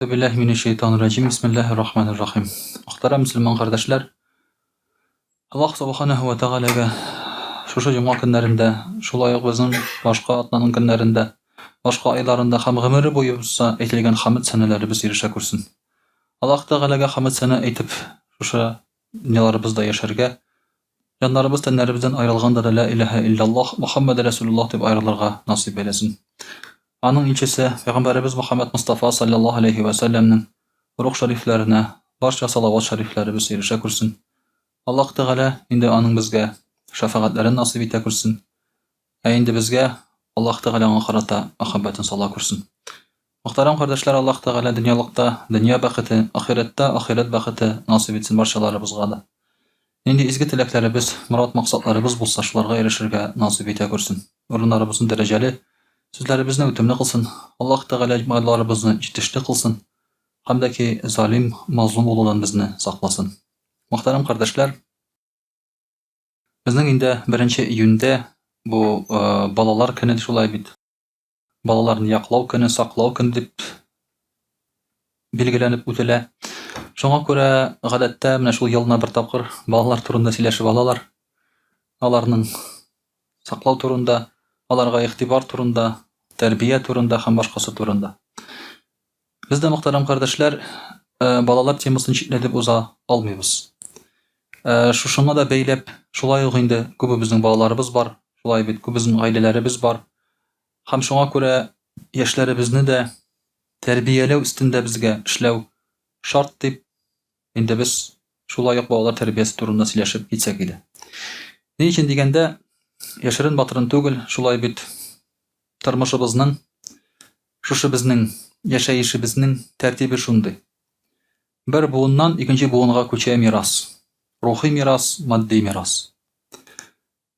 Билләһи минәш-шәйтанир-раҗим. Бисмиллаһир-рахманир-рахим. Мөхтәрәм мөселман кардәшләр, Аллаһ субханаһу ва тәгаләгә шушы җомга көннәрендә, шулай ук безнең башка атнаның көннәрендә, башка айларында һәм гомере буе булса әйтелгән хәмд сәнәләребез ирешә күрсен. Аллаһ Тәгаләгә хәмд сәнә әйтеп, шушы дөньяларыбызда яшәргә, җаннарыбыз тәннәребездән аерылганда да лә илаһә илляллаһ, Мөхәммәд рәсулуллаһ дип аерылырга насыйп әйләсен. Аның илчесе, пәйгамбәребез Мөхәммәд Мостафа салләллаһу аләйһи вә сәлләмнең рух шәрифләренә барча салават шәрифләребез ирешә күрсен. Аллаһ Тәгалә инде аның безгә шәфәгатьләрен насыйп итә күрсен. Ә инде безгә Аллаһ Тәгалә аңа карата мәхәббәтен сала күрсен. Мөхтәрәм кардәшләр, Аллаһ Тәгалә дөньялыкта дөнья бәхете, ахирәттә ахирәт бәхете насыйп итсен барчаларыбызга да. Нинди изге теләкләребез, морад-максатларыбыз булса, шуларга ирешергә насыйп итә күрсен. Урыннарыбызны дәрәҗәле, сүзләребезне үтемле кылсын. Аллаһ Тәгалә малларыбызны җитешле кылсын һәм дә ки залим, мазлум булудан безне сакласын. Мөхтәрәм кардәшләр, безнең инде беренче июньдә бу балалар көне шулай бит. Балаларны яклау көне, саклау көне дип билгеләнеп үтелә. Шуңа күрә гадәттә менә шул елына бер тапкыр балалар турында сөйләшеп алалар. Аларның саклау турында, аларга игътибар турында, тәрбия турында һәм башкасы турында. Без дә, мөхтәрәм кардәшләр, э, балалар темасын читләтеп уза алмыйбыз. Э, шушыңа да бәйләп, шулай ук инде күбебезнең балаларыбыз бар, шулай бит, күбебезнең гаиләләребез бар. Һәм шуңа күрә яшьләребезне дә тәрбияләү өстендә безгә эшләү шарт дип, инде без шулай ук балалар тәрбиясе турында сөйләшеп китсәк иде. Ни өчен дигәндә, яшерен батырын түгел, шулай бит тормышыбызның Шушы безнең яшәешебезнең тәртибе шундый. Бер буыннан икенче буынга күчә мирас. Рухи мирас, матди мирас.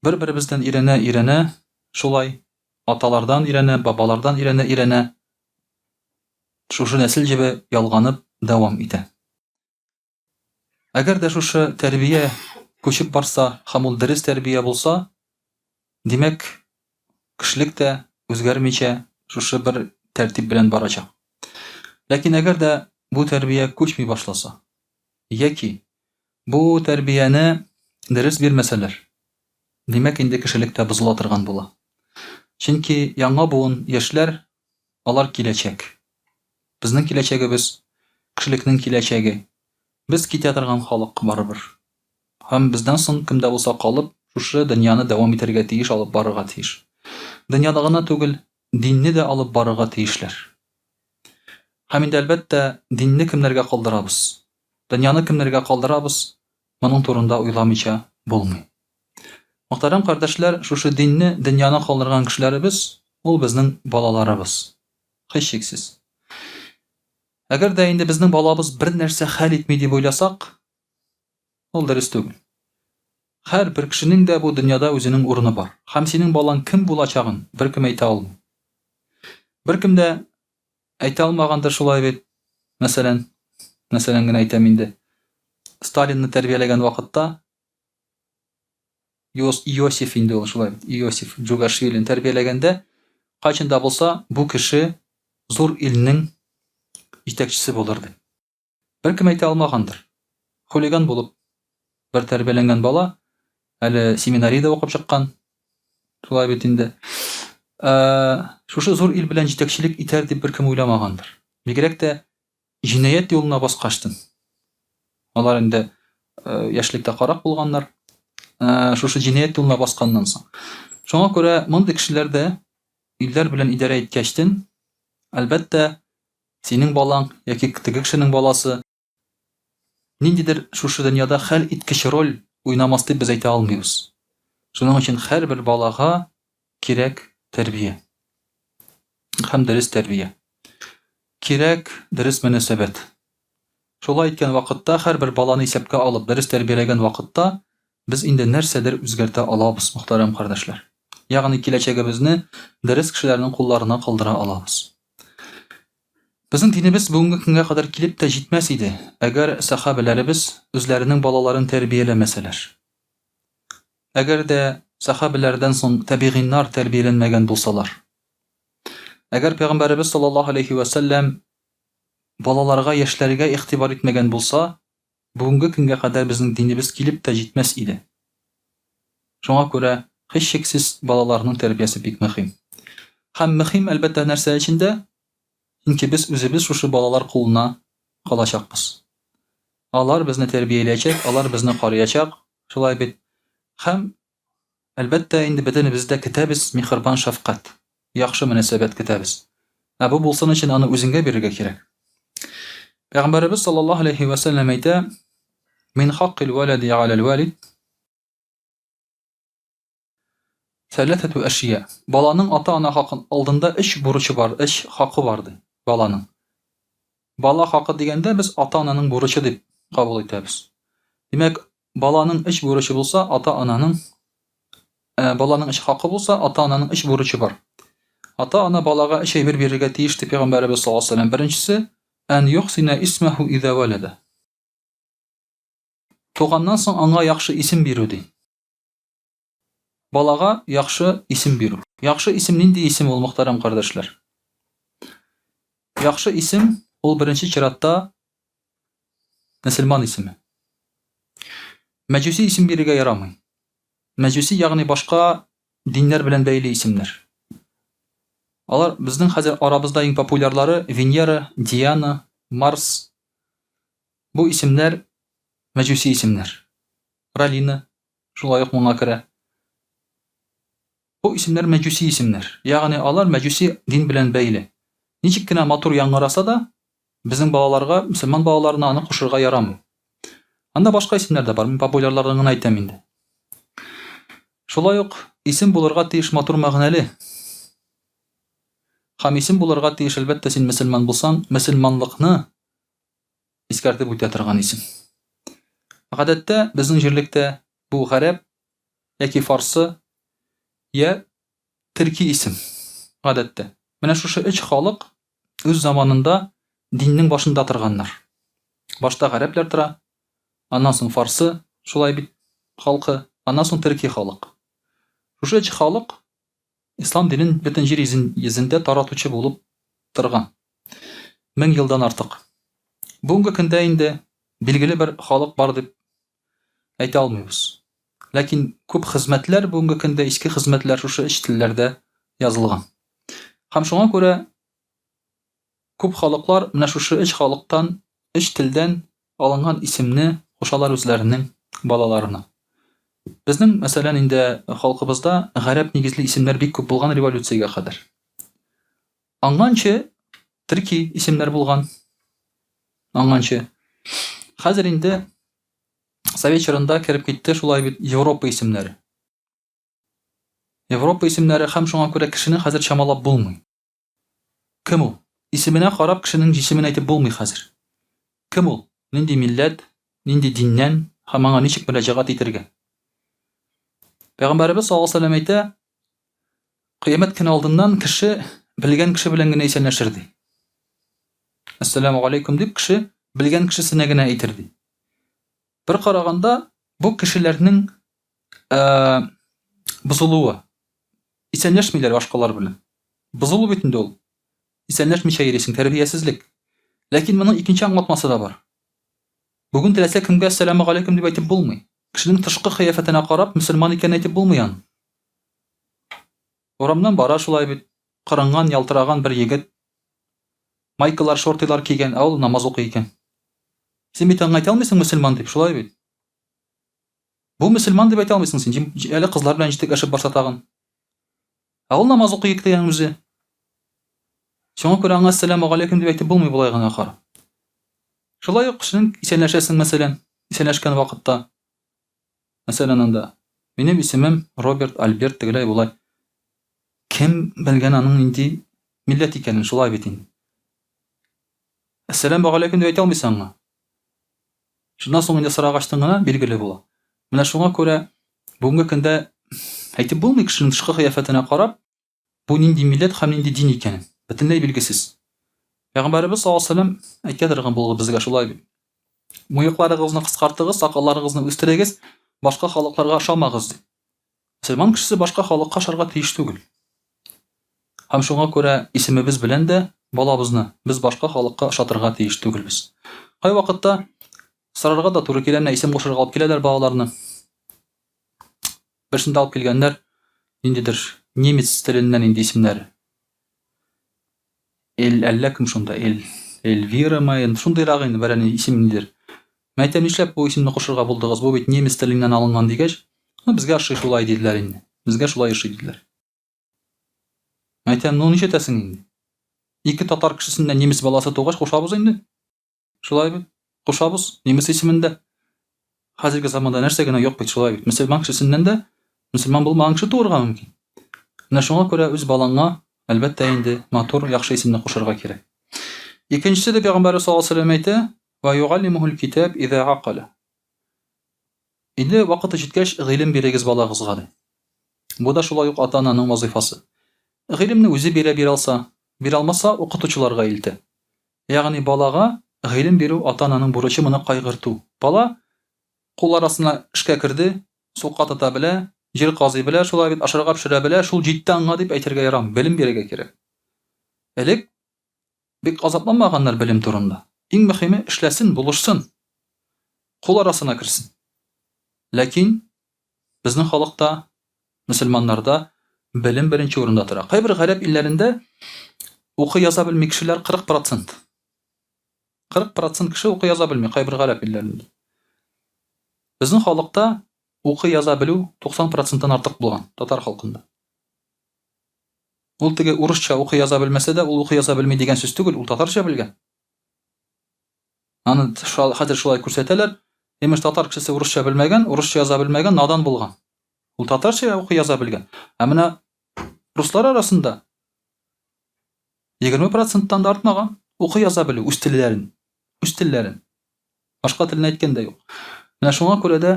Бер-беребездән өйрәнә-өйрәнә, шулай, аталардан өйрәнә, бабалардан өйрәнә-өйрәнә, шушы нәсел җебе ялганып дәвам итә. Әгәр дә шушы тәрбия күчеп барса һәм ул дөрес тәрбия булса, димәк, кешелек тә үзгәрмичә шушы бер тәртип белән барачак. Ләкин әгәр дә бу тәрбия күчми башласа, яки бу тәрбияне дөрес бирмәсәләр, димәк, инде кешелек тә бозыла торган була. Чөнки яңа буын яшьләр, алар киләчәк. Безнең киләчәгебез, кешелекнең киләчәге. Без китә торган халык барыбер. Һәм бездән соң кем дә булса калып, шушы дөньяны дәвам итәргә тиеш, алып барырга тиеш. Дөньяда гына түгел, динне дә алып барырга тиешләр. Һәм инде, әлбәттә, динне кемнәргә калдырабыз? Дөньяны кемнәргә калдырабыз? Моның турында уйламыйча булмый. Мөхтәрәм кардәшләр, шушы динне, дөньяны калдырган кешеләребез, ул безнең балаларыбыз. Һичшиксез. Әгәр дә инде безнең балабыз бер нәрсә хәл итми дип уйласак, ул дөрес түгел. Һәр бер кешенең дә бу дөньяда үзенең урыны бар. Һәм синең балаң кем булачагын беркем әйтә алмый. Беркем дә әйтә алмагандыр шулай бит. Мәсәлән, мәсәлән генә әйтәм инде. Сталинны тәрбияләгән вакытта Иосиф инде ул шулай бит, Иосиф Джугашвилин тәрбияләгәндә, кайчан да булса бу кеше зур илнең җитәкчесе булыр дип. Беркем әйтә алмагандыр. Хулиган булып бер тәрбияләнгән бала, әле семинариядә укып чыккан, шулай бит инде. Ә, шушы зур ил белән җитәкчелек итәр дип беркем уйламагандыр. Бигрәк тә җинаять юлына баскачтын. Алар инде э, яшьлектә карак булганнар. Э, шушы җинаять юлына басканнан соң. Шуңа күрә мондый кешеләр дә илләр белән идарә иткәчтен, әлбәттә, синең балаң яки теге кешенең баласы ниндидер шушы дөньяда хәл иткеч роль уйнамас дип без әйтә алмыйбыз. Шуның өчен һәрбер балага кирәк тәрбия. Һәм дөрес тәрбия. Кирәк дөрес мөнәсәбәт. Шулай иткән вакытта, һәрбер баланы исәпкә алып, дөрес тәрбияләгән вакытта, без инде нәрсәдер үзгәртә алабыз, мөхтәрәм кардәшләр. Ягъни киләчәгебезне дөрес кешеләрнең кулларына калдыра алабыз. Безнең динебез бүгенге көнгә кадәр килеп тә җитмәс иде, әгәр сәхабәләребез үзләренең балаларын тәрбияләмәсәләр. Әгәр дә сәхабәләрдән соң табигыйннар тәрбияләнмәгән булсалар. Әгәр пәйгамбәребез саллаллаһу алейхи вә сәлләм балаларга, яшьләргә игътибар итмәгән булса, бүгенге көнгә кадәр безнең динебез килеп тә җитмәс иде. Шуңа күрә, һичшиксез, балаларның тәрбиясе бик мөһим. Һәм мөһим, әлбәттә, нәрсә өчен дә, чөнки без үзебез шушы балалар кулына калачакбыз. Алар безне тәрбияләячәк, алар безне карыячак, шулай бит. Һәм, әлбәттә, инде бөтенебез дә көтәбез миһербан шәфкать, яхшы мөнәсәбәт көтәбез. Ә бу булсын өчен аны үзеңгә бирергә кирәк. Пәйгамбәребез саллаллаһу алейхи ва сәлләм әйтә: "Мин хаккил валади аля валид Сәләсәтү әшия. Баланың ата-ана хакын алдында өч бурычы бар, өч хакы бар ди баланың. Бала хакы дигәндә без ата-ананың бурычы дип кабул итәбез. Димәк, баланың өч бурычы булса, ата-ананың э, баланың өч хакы булса, ата-ананың өч бурычы бар. Ата-ана балага өч әйбер бирергә тиеш дип пәйгамбәребез саллаллаһу алейһи ва сәлләм. Беренчесе, ән юхсина исмәһу иза валада. Туганнан соң аңа яхшы исем бирү ди. Балага яхшы исем бирү. Яхшы исем нинди исем ул, мөхтәрәм кардәшләр? Яхшы исем ул беренче чиратта мөселман исеме. Мәҗүси исем бирергә ярамый. Мәҗүси, ягъни башка диннәр белән бәйле исемнәр. Алар безнең хәзер арабызда иң популярлары Венера, Диана, Марс. Бу исемнәр мәҗүси исемнәр. Ралина, шулай ук моңа керә. Бу исемнәр мәҗүси исемнәр, ягъни алар мәҗүси дин белән бәйле. Ничек кенә матур яңгыраса да, безнең балаларга, мөселман балаларына аны кушырга ярамый. Анда башка исемнәр дә бар, мин популярларын гына әйтәм инде. Шулай ук исем булырга тиеш матур мәгънәле. Һәм исем булырга тиеш, әлбәттә, син мөселман булсаң, мөселманлыкны искәртеп үтә торган исем. Гадәттә, безнең җирлектә бу гарәп яки фарсы я төрки исем. Гадәттә. Менә шушы өч халык үз заманында диннең башында торганнар. Башта гарәпләр тора, аннан соң фарсы, шулай бит халкы, аннан соң төрки халык. Шушы өч халык Ислам динен бөтен җир йөзендә таратучы булып торган. 1000 елдан артык. Бүгенге көндә инде билгеле бер халык бар дип әйтә алмыйбыз. Ләкин күп хезмәтләр бүгенге көндә иске хезмәтләр шушы өч телләрдә язылган. Һәм шуңа күрә күп халыклар менә шушы өч халыктан, өч телдән алынган исемне кушалар үзләренең балаларына. Безнең, мәсәлән, инде халкыбызда гарәп нигезле исемнәр бик күп булган революциягә кадәр. Аңганчы төрки исемнәр булган. Аңганчы. Хәзер инде совет чорында кереп китте шулай бит Европа исемнәре. Европа исемнәре һәм шуңа күрә кешене хәзер чамалап булмый. Кем ул? Исеменә карап кешенең җисемен әйтеп булмый хәзер. Кем ул? Нинди милләт, нинди диннән һәм аңа ничек мөрәҗәгать итергә? Пәйгамбәребез саллаллаһу алейһи вәсәлләм әйтә, Кыямәт көне алдыннан кеше белгән кеше белән генә исәнләшер ди. Әссәламу алейкум дип кеше белгән кешесенә генә әйтер ди. Бер караганда, бу кешеләрнең э, бозылуы. Исәнләшмиләр башкалар белән. Бозылу бит инде ул. Исәнләшмичә йөрисең, тәрбиясезлек. Ләкин моның икенче аңлатмасы да бар. Бүген теләсә кемгә әссәламу галәйкүм дип әйтеп булмый. Кешенең тышкы кыяфәтенә карап, мөселман икәнен әйтеп булмый аның. Урамнан бара шулай бит, кырынган, ялтыраган бер егет. Майкалар, шортилар кигән, ә ул намаз укый икән. Син бит аңа әйтә алмыйсың мөселман дип, шулай бит? Бу мөселман дип әйтә алмыйсың син, әле кызлар белән җитәкләшеп барса тагын. Ә ул намаз укый дигән үзе. Шуңа күрә аңа әссәламу галәйкүм дип әйтеп булмый болай гына карап. Шулай ук кешенең исәнләшәсең, мәсәлән, исәнләшкән вакытта. Мәсәлән, анда минем исемем Роберт Альберт тегеләй болай. Кем белгән аның нинди милләт икәнен, шулай бит инде. Әссәламу галәйкүм дип әйтә алмыйсың аңа. Шуннан соң инде сорагачтын гына билгеле була. Менә шуңа күрә бүгенге көндә әйтеп булмый кешенең тышкы кыяфәтенә карап, бу нинди милләт һәм нинди дин икәнен. Бөтенләй билгесез. Пәйгамбәребез саллаллаһу алейһи вәсәлләм әйтә торган булды безгә шулай бит. Мыекларыгызны кыскартыгыз, сакалларыгызны үстерегез, башка халыкларга ошамагыз дип. Мөселман кешесе башка халыкка ошарга тиеш түгел. Һәм шуңа күрә исемебез белән дә балабызны без башка халыкка ошатырга тиеш түгелбез. Кайвакытта сорарга да туры килә, менә исем кушырга алып киләләр балаларны. Берсендә алып килгәннәр, ниндидер немец теленнән инде исемнәре. Эль, әллә кем шунда, Эль, Эльвира ма, инде шундыйрак инде берәр исем нидер. Мин әйтәм, нишләп бу исемне кушырга булдыгыз, бу бит немец теленнән алынган дигәч, ну безгә ошый шулай диделәр инде. Безгә шулай ошый диделәр. Мин әйтәм, ну нишләтәсең инде? Ике татар кешесеннән немец баласы тугач кушабыз инде. Шулай бит. Кушабыз немец исемен дә. Хәзерге заманда нәрсә генә юк бит, шулай бит. Мөселман кешесеннән дә мөселман булмаган кеше туырга мөмкин. Менә шуңа күрә үз балаңа, әлбәттә инде, матур, яхшы исемне кушырга кирәк. Икенчесе дә Пәйгамбәрбез саллаллаһу алейһи ва сәлләм әйтә, "Ва югаллимухул китаб иза акала". Инде вакыты җиткәч, гыйлем бирегез балагызга, ди. Бу да шулай ук ата-ананың вазыйфасы. Гыйлемне үзе бирә бирә алса, бирә алмаса, укытучыларга илтә. Ягъни балага гыйлем бирү ата-ананың бурычы, моны кайгырту. Бала кул арасына эшкә керде, сука тота белә, җир казый белә, шулай бит, ашарга пешерә белә, шул җитте аңа дип әйтергә ярамый, белем бирергә кирәк. Элек бик азапланмаганнар белем турында. Иң мөһиме эшләсен, булышсын. Кул арасына керсен. Ләкин Безнең халыкта, мөселманнарда белем беренче урында тора. Кайбер гарәп илләрендә укый яза белми кешеләр 40 процент. 40 процент кеше укый яза белми кайбер гарәп илләрендә. Безнең халыкта укый яза белү 90 проценттан артык булган татар халкында. Ул теге урысча укый яза белмәсә дә, ул укый яза белми дигән сүз түгел, ул татарча белгән. Аны хәзер шулай күрсәтәләр. Имеш, татар кешесе урысча белмәгән, урысча яза белмәгән, надан булган. Ул татарча укый яза белгән. Ә менә руслар арасында 20 проценттан да артмаган укый яза белү үз телләрен. Үз телләрен. Башка телне әйткән дә юк. Менә шуңа күрә дә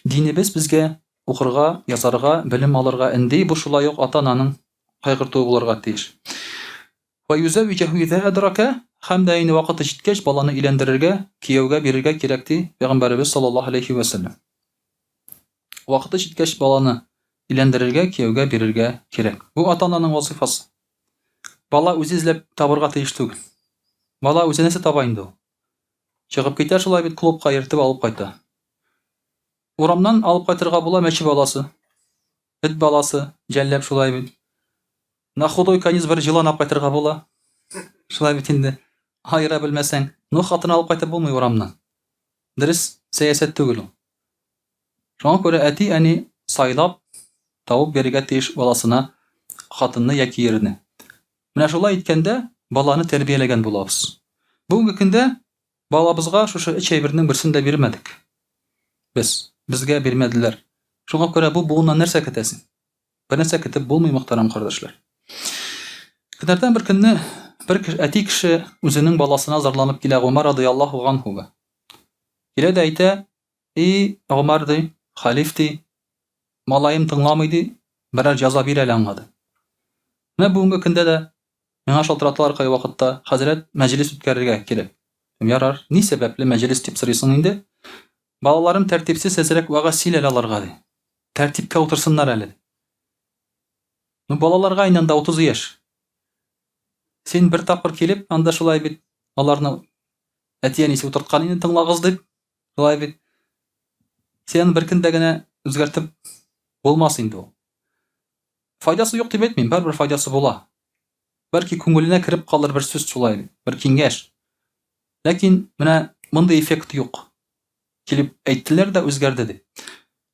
динебез безгә укырга, язарга, белем алырга өнди. Бу шулай ук ата-ананың кайгыртуы булырга тиеш. Вә юзәвиҗәһү изә әдрәкә, һәм дә инде вакыты җиткәч, баланы өйләндерергә, кияүгә бирергә кирәк, ди Пәйгамбәребез саллаллаһу алейһи вә сәлләм. Вакыты җиткәч, баланы өйләндерергә, кияүгә бирергә кирәк. Бу ата-ананың вазыйфасы. Бала үзе эзләп табырга тиеш түгел. Бала үзе нәрсә таба инде ул? Чыгып китә шулай бит клубка йөртеп алып кайта. Урамнан алып кайтырга була мәче баласы. Эт баласы, җәлләп шулай бит. На худой конец бер җылан алып кайтырга була. Шулай бит инде. Аера белмәсәң. Ну, хатын алып кайтып булмый урамнан. Дөрес сәясәт түгел ул. Шуңа күрә әти-әни сайлап, табып бирергә тиеш баласына хатынны яки ирне. Менә шулай иткәндә баланы тәрбияләгән булабыз. Бүгенге көндә балабызга шушы өч әйбернең берсен дә бирмәдек. Без, безгә бирмәделәр. Шуңа күрә бу буыннан нәрсә көтәсең? Бер нәрсә көтеп булмый, мөхтәрәм кардәшләр. Көннәрдән бер көнне бер әти кеше үзенең баласына зарланып килә Гомар радыяллаһу анһуга. Килә дә әйтә, "И Гомар ди, халиф ди, малаем тыңламый ди, берәр җәза бир әле аңа ди." Менә бүгенге көндә дә миңа шалтыраталар кайвакытта, хәзрәт, мәҗлес үткәрергә кирәк. Ярар, ни сәбәпле мәҗлес дип сорыйсың инде? Балаларым тәртипсез, әзрәк вәгазь сөйлә әле аларга, ди. Тәртипкә утырсыннар әле. Ну, балаларга инде анда 30 яшь. Син бер тапкыр килеп, анда шулай бит, аларны әти-әнисе утырткан инде тыңлагыз дип, шулай бит. Сен бер көндә генә үзгәртеп булмас инде ул. Файдасы юк дип әйтмим, барыбер файдасы була. Бәлки күңеленә кереп калыр бер сүз шулай бит, бер киңәш. Ләкин менә мондый эффект юк. Килеп әйттеләр дә үзгәрде дип.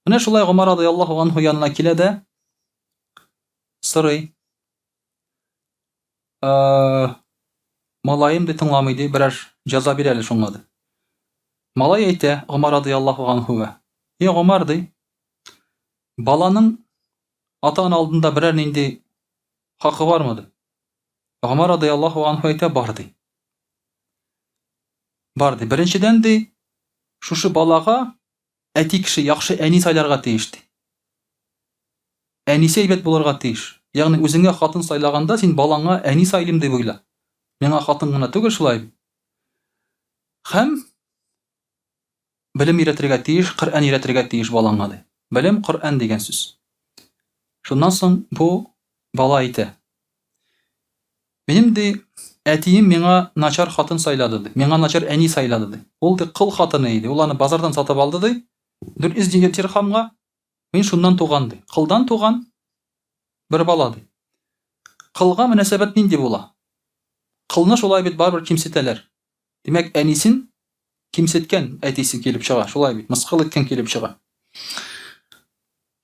Менә шулай Гомар радыяллаһу анһу янына килә дә сорый. Э, малаем ди тыңламый ди, берәр җәза бир әле шуңа ди. Малай әйтә Гомар радыяллаһу анһуга. И Гомар ди, баланың ата-ана алдында берәр нинди хакы бармы ди. Гомар радыяллаһу анһу әйтә, бар ди. Бар ди. Беренчедән ди, шушы балага әти кеше яхшы әни сайларга тиеш ди. Әнисе әйбәт булырга тиеш. Ягъни үзеңә хатын сайлаганда син балаңа әни сайлыйм дип уйла. Миңа хатын гына түгел шулай бит. Һәм белем өйрәтергә тиеш, Коръән өйрәтергә тиеш балаңа ди. Белем, Коръән дигән сүз. Шуннан соң бу бала әйтә. Минем ди Әтием миңа начар хатын сайлады, ди. Миңа начар әни сайлады, ди. Ул ди кол хатыны иде. Ул аны базардан сатып алды, ди. 400 дирхамга. Мин шуннан туган, ди. Кылдан туган бер бала, ди. Кылга мөнәсәбәт нинди була? Кылны шулай бит барыбер кимсетәләр. Димәк, әнисен кимсеткән әтисе килеп чыга, шулай бит, мыскыл иткән килеп чыга.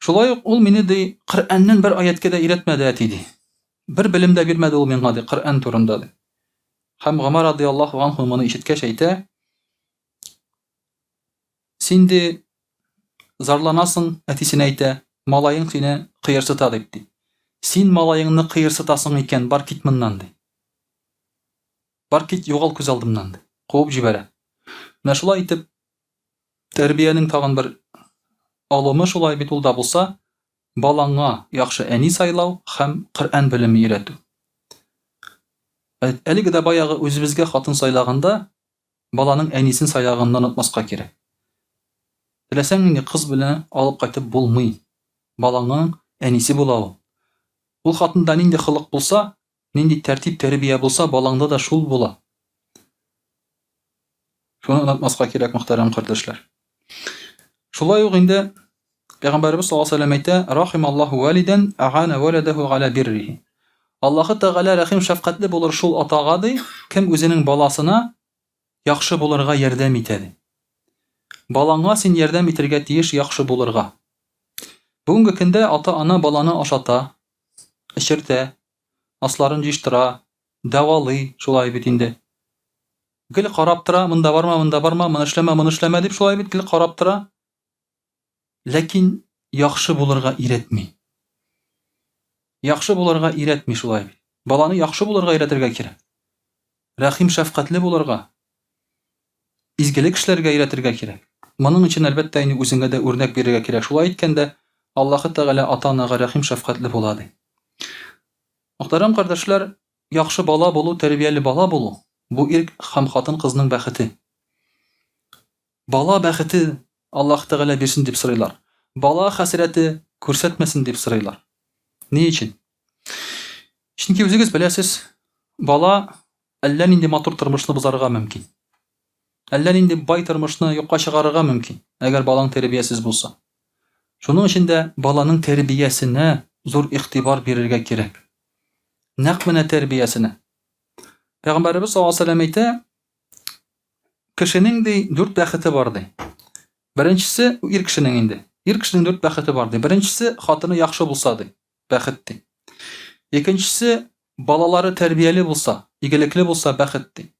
Шулай ук ул мине ди, Коръәннән бер аяткә дә өйрәтмәде әти ди. Бер белем дә бирмәде ул миңа ди, Коръән турында ди. Һәм Гомәр радияллаһу анһу моны ишеткәч әйтә, Син ди зарланасың, әтисенә әйтә, малаең сине кыерсыта дип ди. Син малаеңны кыерсытасың икән, бар кит моннан ди. Бар кит, югал күз алдымнан, ди. Куып җибәрә. Менә шулай итеп, тәрбиянең тагын бер алымы шулай бит ул да булса, балаңа яхшы әни сайлау һәм Коръән белеме өйрәтү. Әлеге дә баягы үзебезгә хатын сайлаганда, баланың әнисен сайлаганны онытмаска кирәк. Теләсәң нинди кыз белән алып кайтып булмый. Балаңның әнисе була ул. Ул хатында нинди холык булса, Нинди тәртип, тәрбия булса, балаңда да шул була. Шуны онытмаска кирәк, мөхтәрәм кардәшләр. Шулай ук инде Пәйгамбәребез саллаллаһу алейһи ва сәлләм әйтә, "Рахималлаһу валидан агана валадаху аля биррихи." Аллаһы Тәгалә рәхим шәфкатьле булыр шул атага ди, кем үзенең баласына яхшы булырга ярдәм итә ди. Балаңа син ярдәм итергә тиеш яхшы булырга. Бүгенге көндә ата-ана баланы ашата, эчертә, асларын җыештыра, дәвалый, шулай бит инде. Гел карап тора, монда барма, монда барма, моны эшләмә, моны эшләмә дип шулай бит гел карап тора. Ләкин яхшы булырга өйрәтми. Яхшы булырга өйрәтми шулай бит. Баланы яхшы булырга өйрәтергә кирәк. Рәхим шәфкатьле булырга, изгелек эшләргә өйрәтергә кирәк. Моның өчен, әлбәттә, инде үзеңә дә үрнәк бирергә кирәк. Шулай иткәндә, Аллаһы Тәгалә ата-анага рәхим шәфкатьле була, ди. Мөхтәрәм кардәшләр, яхшы бала булу, тәрбияле бала булу, бу ир һәм хатын-кызның бәхете. Бала бәхете Аллаһ Тәгалә бирсен дип сорыйлар. Бала хәсрәте күрсәтмәсен дип сорыйлар. Ни өчен? Чөнки үзегез беләсез, бала әллә нинди матур тормышны бозарга мөмкин. Әллә нинди бай тормышны юкка чыгарырга мөмкин, әгәр балаң тәрбиясез булса. Шуның өчен дә баланың тәрбиясенә зур игътибар бирергә кирәк. Нәкъ менә тәрбиясенә. Пәйгамбәребез саллаллаһу алейһи ва сәлләм әйтә, Кешенең, ди, дүрт бәхете бар, ди. Беренчесе, ир кешенең инде. Ир кешенең дүрт бәхете бар, ди. Беренчесе, хатыны яхшы булса, ди, бәхет, ди. Икенчесе, балалары тәрбияле булса, игелекле булса, бәхет, ди.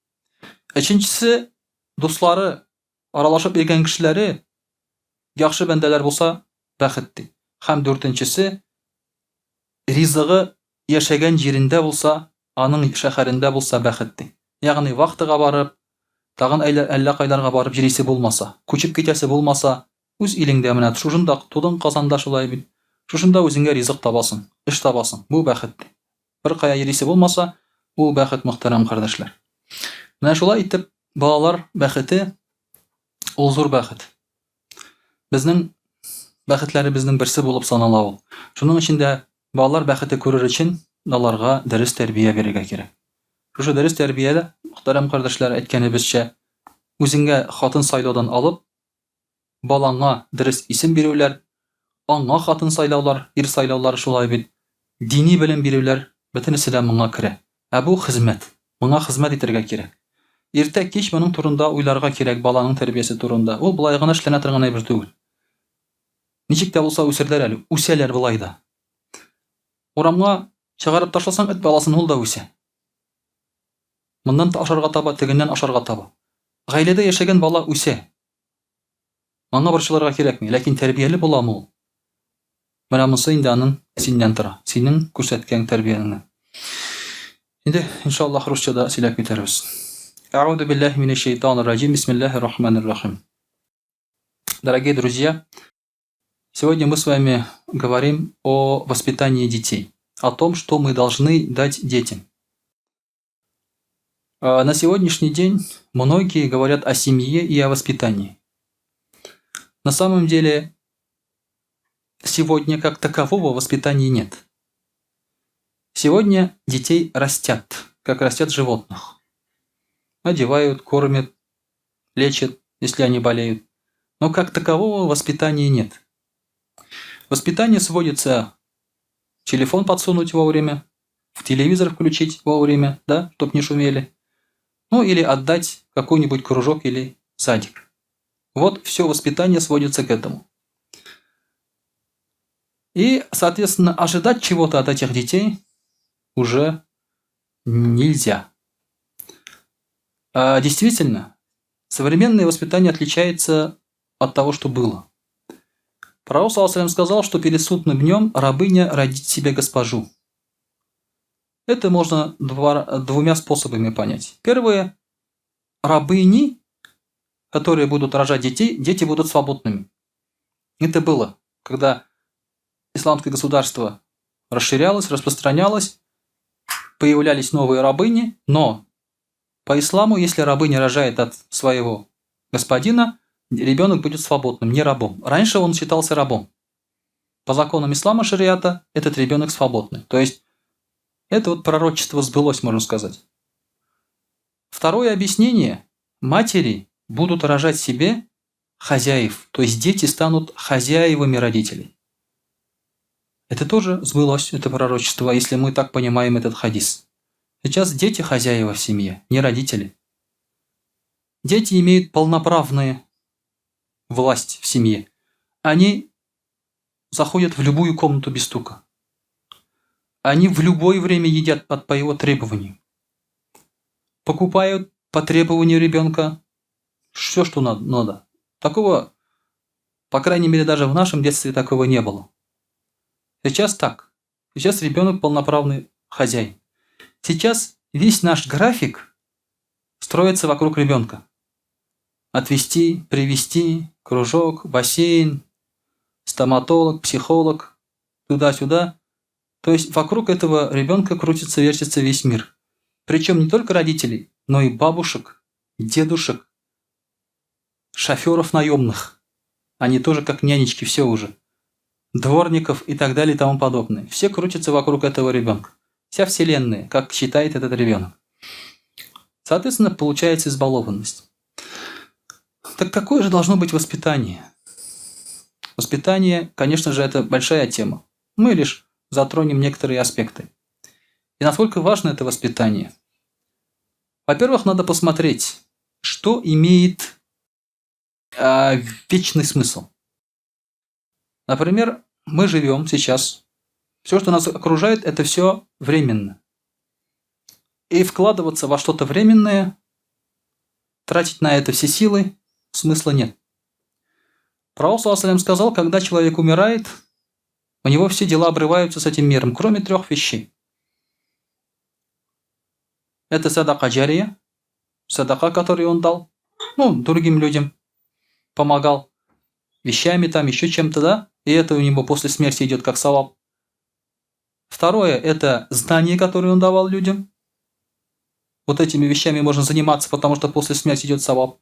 Өченчесе, дуслары, аралашып йөргән кешеләре яхшы бәндәләр булса, бәхет, ди. Һәм дүртенчесе, ризыгы яшәгән җирендә булса, аның шәһәрендә булса бәхет, ди. Ягъни вахтага барып, тагын әйлә әллә кайларга барып җөрисе булмаса, күчеп китәсе булмаса, үз илеңдә менә шушында тудың Казанда шулай бит, шушында үзеңгә ризык табасың, эш табасың, бу бәхет, ди. Беркая йөрисе булмаса, ул бәхет, мөхтәрәм кардәшләр. Менә шулай итеп, балалар бәхете ул зур бәхет. Безнең бәхетләребезнең берсе булып санала ул. Шуның өчен дә балалар бәхете күрер өчен аларга дөрес тәрбия бирергә кирәк. Шушы дөрес тәрбия дә, мөхтәрәм кардәшләр, әйткәнебезчә, үзеңгә хатын сайлаудан алып, балаңа дөрес исем бирүләр, аңа хатын сайлаулар, ир сайлаулар шулай бит, дини белем бирүләр, бөтенесе дә моңа керә. Ә бу хезмәт. Моңа хезмәт итәргә кирәк. Иртә кич моның турында уйларга кирәк, баланың тәрбиясе турында. Ул болай гына эшләнә торган әйбер түгел. Ничек тә булса үсерләр әле, үсәләр болай да. Урамга чыгарып ташласаң, эт баласын ул да үсә. Моннан ашарга таба, тегеннән ашарга таба. Гаиләдә яшәгән бала үсә. Аңа борчылырга кирәкми, ләкин тәрбияле буламы ул? Менә монысы инде аның синнән тора, синең күрсәткән тәрбияңнән. Инде, иншаллаһ, русча да сөйләп китәрбез. Әгъүзу биллаһи минәш шәйтанир раҗим. Бисмиллаһир рахманир рахим. Дорогие друзья, сегодня мы с вами говорим о воспитании детей, о том, что мы должны дать детям. А, на сегодняшний день многие говорят о семье и о воспитании. На самом деле, сегодня как такового воспитания нет. Сегодня детей растят. как растят животных. Одевают, кормят, лечат, если они болеют. Но как такового воспитания нет. Воспитание сводится телефон подсунуть вовремя, в телевизор включить вовремя, да, чтоб не шумели. Ну или отдать какой-нибудь кружок или садик. Вот все воспитание сводится к этому. И, соответственно, ожидать чего-то от этих детей уже нельзя. А действительно, современное воспитание отличается от того, что было. Пророк саллаллаху сказал, что перед судным днем рабыня родит себе госпожу. Это можно двумя способами понять. Первое. Рабыни, которые будут рожать детей, дети будут свободными. Это было, когда исламское государство расширялось, распространялось, появлялись новые рабыни, но по исламу, если рабыня рожает от своего господина, ребенок будет свободным, не рабом. Раньше он считался рабом. По законам ислама, шариата, этот ребенок свободный. То есть это вот пророчество сбылось, можно сказать. Второе объяснение. Матери будут рожать себе хозяев, то есть дети станут хозяевами родителей. Это тоже сбылось, это пророчество, если мы так понимаем этот хадис. Сейчас дети хозяева в семье, не родители. Дети имеют полноправную власть в семье. Они заходят в любую комнату без стука. Они в любое время едят по его требованию. Покупают по требованию ребенка все, что надо. Такого, по крайней мере, даже в нашем детстве такого не было. Сейчас так. Сейчас ребенок полноправный хозяин. Сейчас весь наш график строится вокруг ребенка. Отвезти, привезти, кружок, бассейн, стоматолог, психолог, туда-сюда. То есть вокруг этого ребенка крутится, вертится весь мир. Причем не только родителей, но и бабушек, дедушек, шоферов наемных. Они тоже как нянечки все уже. Дворников и так далее и тому подобное. Все крутятся вокруг этого ребенка. Вся вселенная, как считает этот ребенок. Соответственно, получается избалованность. Так какое же должно быть воспитание? Воспитание, конечно же, это большая тема. Мы лишь затронем некоторые аспекты. И насколько важно это воспитание? Во-первых, надо посмотреть, что имеет вечный смысл. Например, мы живем сейчас. Все, что нас окружает, это все временно. И вкладываться во что-то временное, тратить на это все силы, смысла нет. Пророк саллаллаху сказал, когда человек умирает, у него все дела обрываются с этим миром, кроме трех вещей. Это садака джария, садака, которую он дал, ну, другим людям помогал, вещами там, еще чем-то, да, и это у него после смерти идет как саваб. Второе – это знание, которое он давал людям. Вот этими вещами можно заниматься, потому что после смерти идет саваб.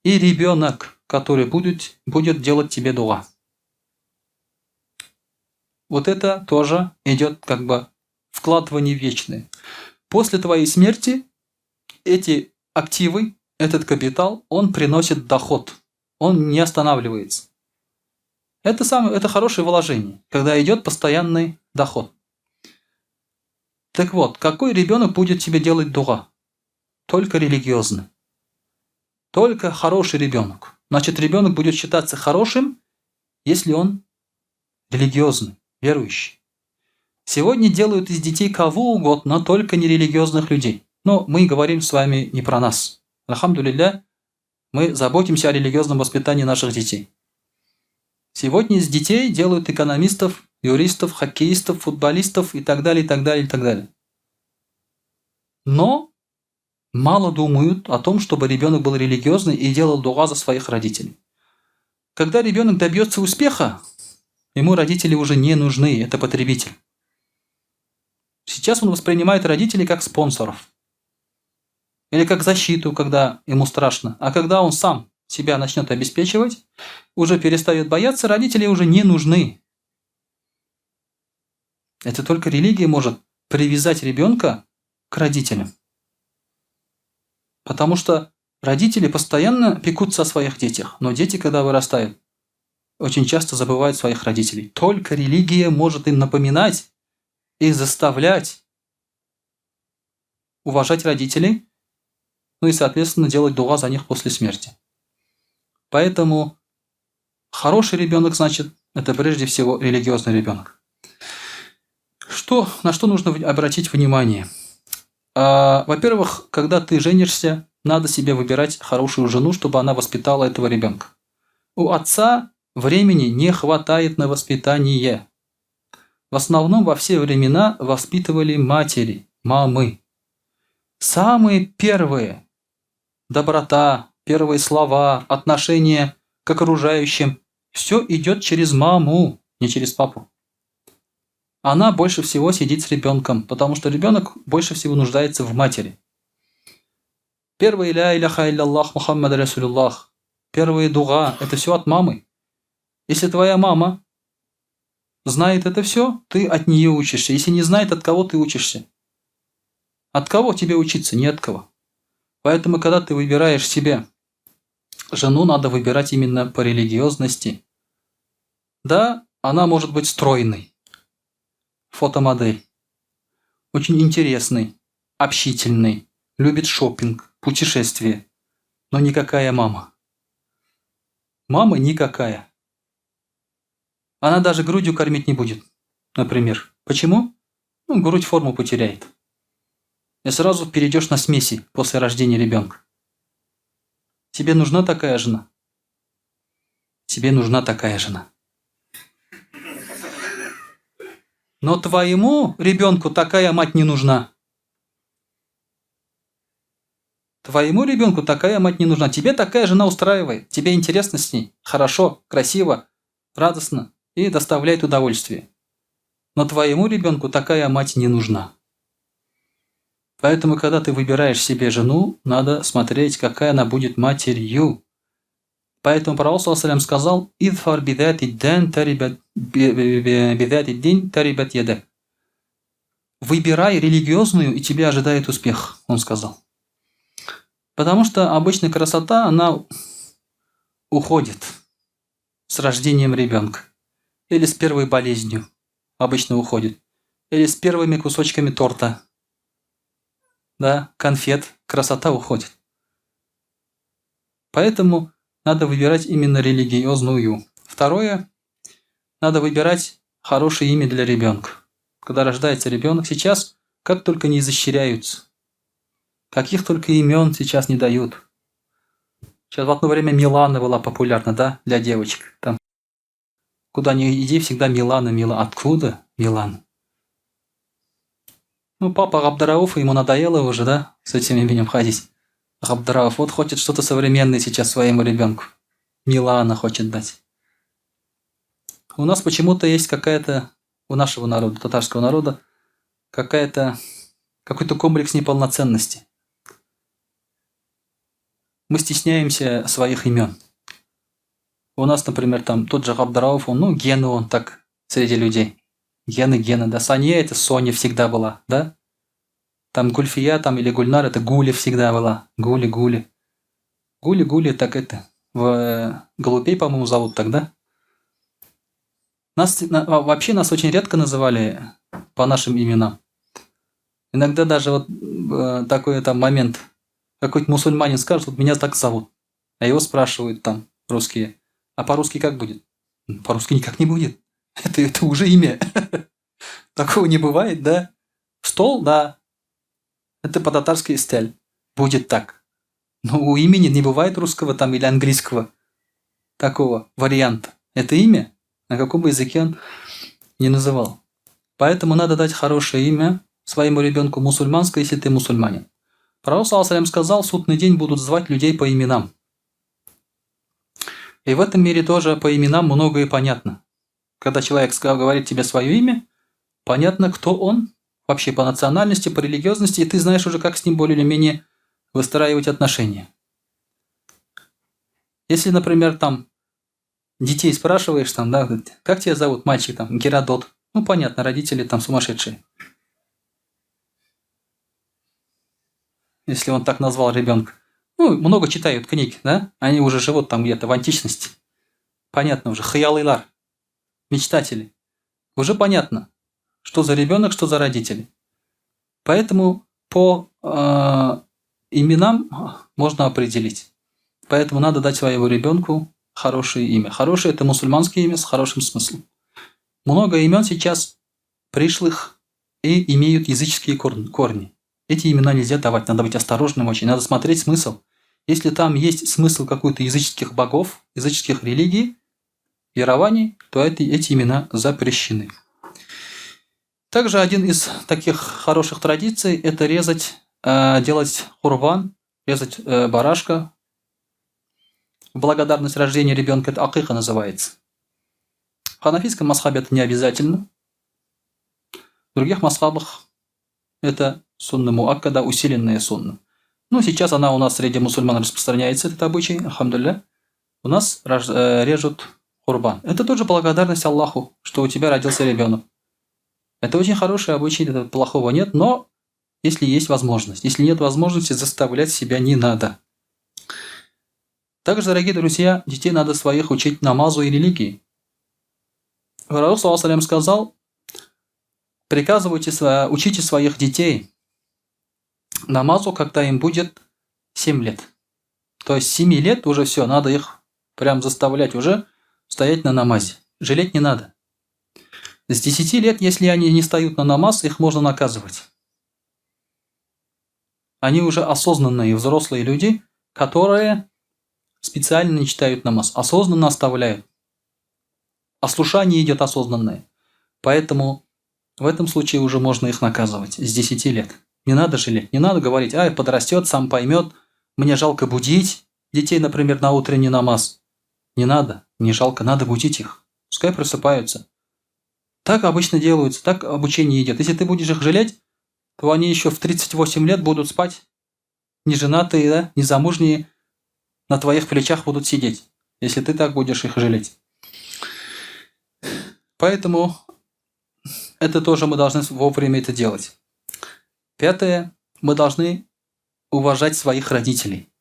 И ребенок, который будет делать тебе дуа. Вот это тоже идет как бы вкладывание вечное. После твоей смерти эти активы, этот капитал, он приносит доход. Он не останавливается. Это хорошее вложение, когда идет постоянный доход. Так вот, какой ребенок будет тебе делать дуа? Только религиозный. Только хороший ребенок. Значит, ребенок будет считаться хорошим, если он религиозный, верующий. Сегодня делают из детей кого угодно, только не религиозных людей. Но мы говорим с вами не про нас. Альхамдулилля, мы заботимся о религиозном воспитании наших детей. Сегодня из детей делают экономистов, юристов, хоккеистов, футболистов и так далее, и так далее, и так далее. Но мало думают о том, чтобы ребенок был религиозный и делал дуа за своих родителей. Когда ребенок добьется успеха, ему родители уже не нужны, это потребитель. Сейчас он воспринимает родителей как спонсоров. Или как защиту, когда ему страшно. А когда он сам себя начнет обеспечивать, уже перестает бояться, родители уже не нужны. Это только религия может привязать ребенка к родителям. Потому что родители постоянно пекутся о своих детях, но дети, когда вырастают, очень часто забывают своих родителей. Только религия может им напоминать и заставлять уважать родителей, ну и, соответственно, делать дуа за них после смерти. Поэтому хороший ребенок, значит, это прежде всего религиозный ребенок. На что нужно обратить внимание? Во-первых, когда ты женишься, надо себе выбирать хорошую жену, чтобы она воспитала этого ребенка. У отца времени не хватает на воспитание. В основном во все времена воспитывали матери, мамы. Самые первые доброта, первые слова, отношение к окружающим, все идет через маму, не через папу. Она больше всего сидит с ребенком, потому что ребенок больше всего нуждается в матери. Первые ля иляха илляллах Мухаммад Расулюллах, первые дуга, это все от мамы. Если твоя мама знает это все, ты от нее учишься. Если не знает, от кого ты учишься? От кого тебе учиться? Не от кого. Поэтому, когда ты выбираешь себе жену, надо выбирать именно по религиозности. Да, она может быть стройной, фотомодель, очень интересный, общительный, любит шопинг, путешествия, но никакая мама. Мама никакая. Она даже грудью кормить не будет, например. Почему? Грудь форму потеряет. И сразу перейдешь на смеси после рождения ребенка. Тебе нужна такая жена? Тебе нужна такая жена. Но твоему ребенку такая мать не нужна. Твоему ребенку такая мать не нужна. Тебе такая жена устраивает. Тебе интересно с ней. Хорошо, красиво, радостно и доставляет удовольствие. Но твоему ребенку такая мать не нужна. Поэтому, когда ты выбираешь себе жену, надо смотреть, какая она будет матерью. Поэтому пророк, саллаллаху алейхи ва саллям, сказал: «Идфар бидати дин тарибат, бидати дин тарибат ядак». Выбирай религиозную, и тебя ожидает успех, он сказал. Потому что обычно красота, она уходит с рождением ребенка. Или с первой болезнью обычно уходит. Или с первыми кусочками торта. Да, конфет, красота уходит. Поэтому надо выбирать именно религиозную. Второе, надо выбирать хорошее имя для ребенка. Когда рождается ребенок, сейчас как только не изощряются. Каких только имен сейчас не дают. Сейчас в одно время Милана была популярна, да, для девочек. Там, куда ни иди, всегда Милана, Милана. Откуда Милана? Папа Габдрауф, ему надоело уже, да, с этим именем ходить. Габдрауф, хочет что-то современное сейчас своему ребенку. Милана хочет дать. У нас почему-то есть какая-то, у нашего народа, татарского народа, какой-то комплекс неполноценности. Мы стесняемся своих имен. У нас, например, тот же Габдрауф, он, Гена он так среди людей. Гена, Гена, да. Сания это Соня всегда была, да? Там Гульфия или Гульнар это Гуля всегда была. Гули, Гули. Гули, Гули, так это. В Голубей, по-моему, зовут тогда. Вообще нас очень редко называли по нашим именам. Иногда даже такой момент. Какой-то мусульманин скажет, вот меня так зовут. А его спрашивают русские. А по-русски как будет? По-русски никак не будет. Это уже имя. Такого не бывает, да? Стол, да. Это по-татарски стель. Будет так. Но у имени не бывает русского или английского такого варианта. Это имя, на каком бы языке он не называл. Поэтому надо дать хорошее имя своему ребенку мусульманское, если ты мусульманин. Пророк, саллаллаху алейхи ва саллям, сказал, в судный день будут звать людей по именам. И в этом мире тоже по именам многое понятно. Когда человек говорит тебе свое имя, понятно, кто он вообще по национальности, по религиозности, и ты знаешь уже, как с ним более или менее выстраивать отношения. Если, например, детей спрашиваешь, говорит, как тебя зовут, мальчик, Геродот. Понятно, родители сумасшедшие. если он так назвал ребенка. Ну, много читают книг, да? Они уже живут там где-то в античности. Понятно уже, хыялыйлар, мечтатели. Уже понятно, что за ребенок, что за родители. Поэтому по именам можно определить. Поэтому надо дать своему ребенку хорошее имя. Хорошее – это мусульманское имя с хорошим смыслом. Много имен сейчас пришлых и имеют языческие корни. Эти имена нельзя давать, надо быть осторожным очень, надо смотреть смысл. Если там есть смысл какой-то языческих богов, языческих религий, верований, то эти имена запрещены. Также один из таких хороших традиций – это делать курбан, резать барашка. В благодарность рождения ребенка, это акика называется. В ханафитском мазхабе это не обязательно. В других мазхабах это сунна муаккада, усиленная сунна. Ну, сейчас она у нас среди мусульман распространяется, этот обычай, алхамдулилля. У нас режут курбан. Это тоже благодарность Аллаху, что у тебя родился ребенок. Это очень хороший обычай, это плохого нет, но если есть возможность. Если нет возможности, заставлять себя не надо. Также, дорогие друзья, детей надо своих учить намазу и религии. Пророк, саллаллаху алейхи сказал, приказывайте, учите своих детей намазу, когда им будет 7 лет. То есть 7 лет уже все, надо их прям заставлять уже стоять на намазе. Жалеть не надо. С 10 лет, если они не встают на намаз, их можно наказывать. Они уже осознанные взрослые люди, которые специально не читают намаз, осознанно оставляют. Ослушание идет осознанное. Поэтому в этом случае уже можно их наказывать с 10 лет. Не надо жалеть, не надо говорить, ай, подрастет, сам поймет, мне жалко будить детей, например, на утренний намаз. Не надо, не жалко, надо будить их. Пускай просыпаются. Так обычно делаются, так обучение идет. Если ты будешь их жалеть, то они еще в 38 лет будут спать, неженатые, да, незамужние, на твоих плечах будут сидеть, если ты так будешь их жалеть. Поэтому это тоже мы должны вовремя это делать. Пятое, мы должны уважать своих родителей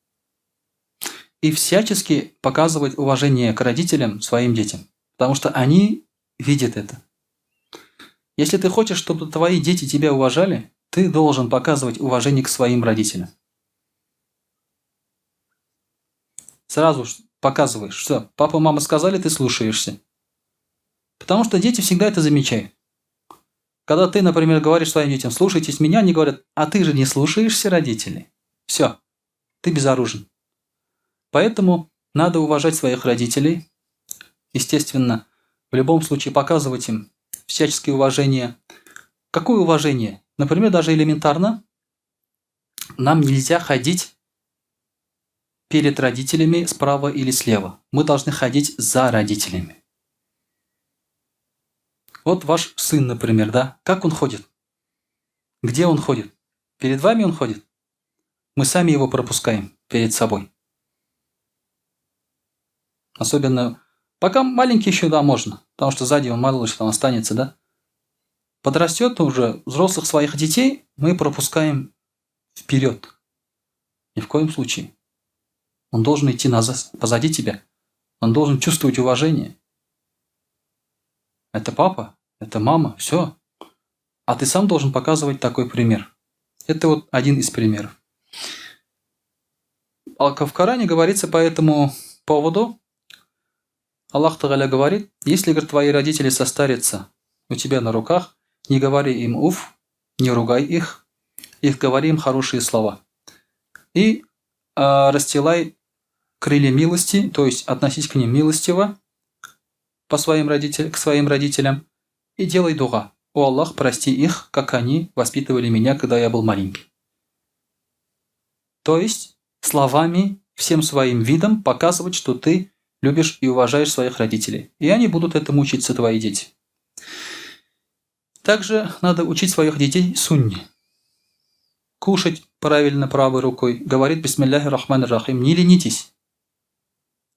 и всячески показывать уважение к родителям своим детям, потому что они видят это. Если ты хочешь, чтобы твои дети тебя уважали, ты должен показывать уважение к своим родителям. Сразу показываешь, что папа, мама сказали, ты слушаешься. Потому что дети всегда это замечают. Когда ты, например, говоришь своим детям, слушайтесь меня, они говорят, а ты же не слушаешься родителей. Все, ты безоружен. Поэтому надо уважать своих родителей. Естественно, в любом случае показывать им всяческое уважение. Какое уважение? Например, даже элементарно, нам нельзя ходить перед родителями справа или слева. Мы должны ходить за родителями. Вот ваш сын, например, да? Как он ходит? Где он ходит? Перед вами он ходит? Мы сами его пропускаем перед собой. Особенно, пока маленький еще, да, можно. Потому что сзади он мало ли что там останется, да? Подрастет уже, взрослых своих детей мы пропускаем вперед. Ни в коем случае. Он должен идти назад, позади тебя. Он должен чувствовать уважение. Это папа, это мама, все. А ты сам должен показывать такой пример. Это вот один из примеров. А в Коране говорится по этому поводу. Аллах Тагаля говорит, если, говорит, твои родители состарятся у тебя на руках, не говори им уф, не ругай их, их говори им хорошие слова. И расстилай крылья милости, то есть относись к ним милостиво, к своим родителям, и делай дуа. О Аллах, прости их, как они воспитывали меня, когда я был маленький. То есть словами, всем своим видом показывать, что ты любишь и уважаешь своих родителей. И они будут этому учиться, твои дети. Также надо учить своих детей сунне. Кушать правильно правой рукой. Говорит бисмилляхи рахмани рахим. Не ленитесь.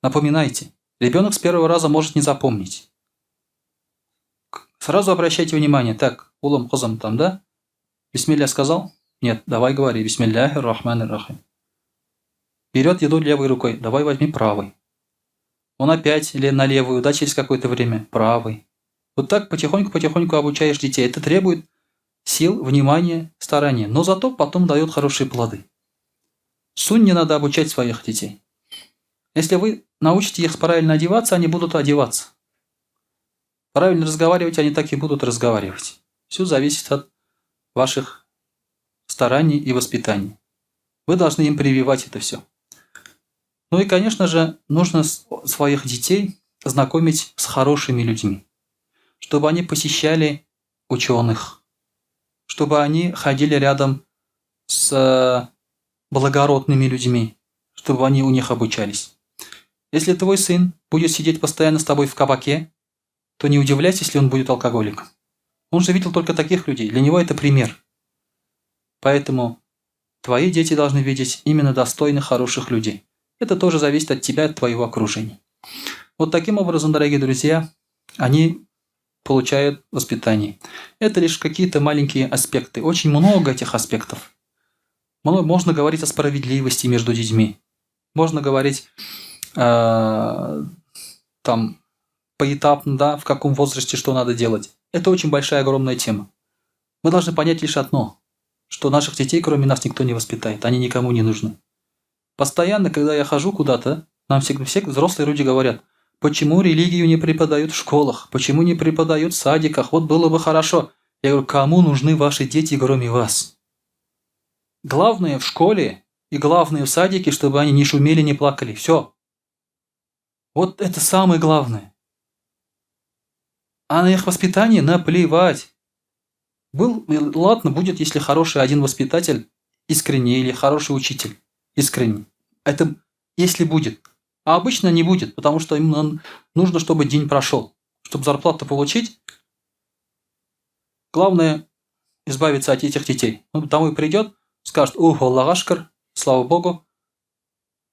Напоминайте. Ребенок с первого раза может не запомнить. Сразу обращайте внимание. Так, улым, кызым там, да? Бисмилля сказал? Нет, давай говори, бисмиллахир рахманир рахим. Берет еду левой рукой, давай возьми правой. Он опять на левую, да, через какое-то время, правой. Вот так потихоньку-потихоньку обучаешь детей. Это требует сил, внимания, старания. Но зато потом дает хорошие плоды. Сунне надо обучать своих детей. Если вы научите их правильно одеваться, они будут одеваться. Правильно разговаривать, они так и будут разговаривать. Все зависит от ваших стараний и воспитаний. Вы должны им прививать это все. Ну и, конечно же, нужно своих детей знакомить с хорошими людьми, чтобы они посещали ученых, чтобы они ходили рядом с благородными людьми, чтобы они у них обучались. Если твой сын будет сидеть постоянно с тобой в кабаке, то не удивляйся, если он будет алкоголиком. Он же видел только таких людей, для него это пример. Поэтому твои дети должны видеть именно достойных, хороших людей. Это тоже зависит от тебя, от твоего окружения. Вот таким образом, дорогие друзья, они получают воспитание. Это лишь какие-то маленькие аспекты. Очень много этих аспектов. Можно говорить о справедливости между детьми. Можно говорить там поэтапно, да, в каком возрасте что надо делать. Это очень большая, огромная тема. Мы должны понять лишь одно, что наших детей, кроме нас, никто не воспитает, они никому не нужны. Постоянно, когда я хожу куда-то, нам всегда все взрослые люди говорят, почему религию не преподают в школах, почему не преподают в садиках, вот было бы хорошо. Я говорю, кому нужны ваши дети, кроме вас? Главное в школе и главное в садике, чтобы они не шумели, не плакали. Все. Вот это самое главное. А на их воспитание наплевать. Ладно, будет, если хороший один воспитатель искренний или хороший учитель искренний. Это если будет. А обычно не будет, потому что им нужно, чтобы день прошел. Чтобы зарплату получить, главное избавиться от этих детей. Он домой придет, скажет, ух, Аллага шөкер, слава Богу,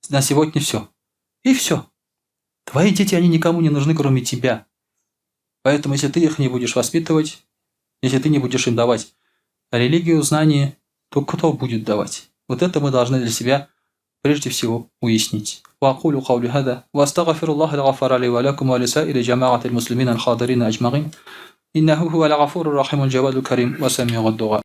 на сегодня все. И все. Твои дети, они никому не нужны, кроме тебя. Поэтому, если ты их не будешь воспитывать, если ты не будешь им давать религию, знания, то кто будет давать? Вот это мы должны для себя прежде всего уяснить. وأقول قولي هذا وأستغفر الله الغفار لي ولكم ولسائر جماعة المسلمين الحاضرين أجمعين إنه هو الغفور الرحيم الجواد الكريم وسميع الدعاء.